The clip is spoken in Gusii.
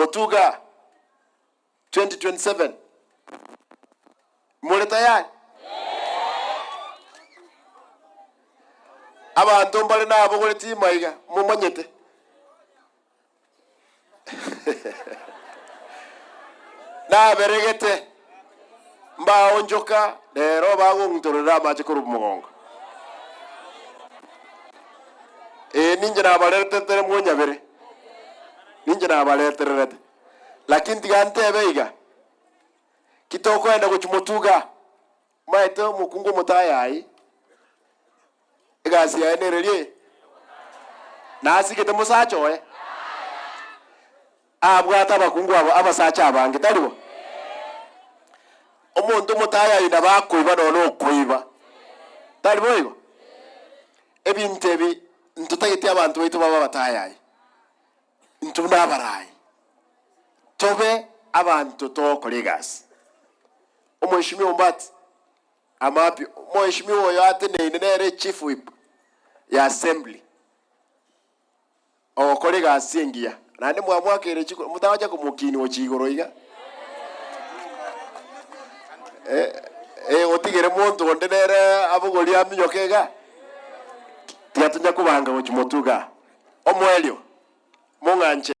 Motuga 2027 more tayari? Abanto mbare nabogoretie maiga momanyete. Naberegete mbaonchoka rero bagong'utorera amache korwa mogongo. Ee, ninche nabaretetere mwonyabere, ninche nabaretererete. Lakini tiga ntebe iga, ki tokoenda gochia motuga, maete omokungu omotayayi, egasi yaye nereria eye? Nasigete mosacha oye, abwate abakungu aba abasacha abange, tari bo? Omonto omotayayi nabo akoiba nonya okoiba, tari boigo? Ebinto ebi ntotageti abanto baito babe abatayayi, intwe buna abarai, tobe abanto togokora egasi. Omweshimiwa Ombati, Amapio, omweshimiwa oyo ateneine nere chief whip ya assembly, ogokora egasi engiya, naende mwamwakeire chikura, motagocha komokinia gochia igoro iga, eh, otigere monto onde nere abogorie aminyoke iga, tiga tonya kobanga gochia motwe igaa. Omoerio, mong'anche.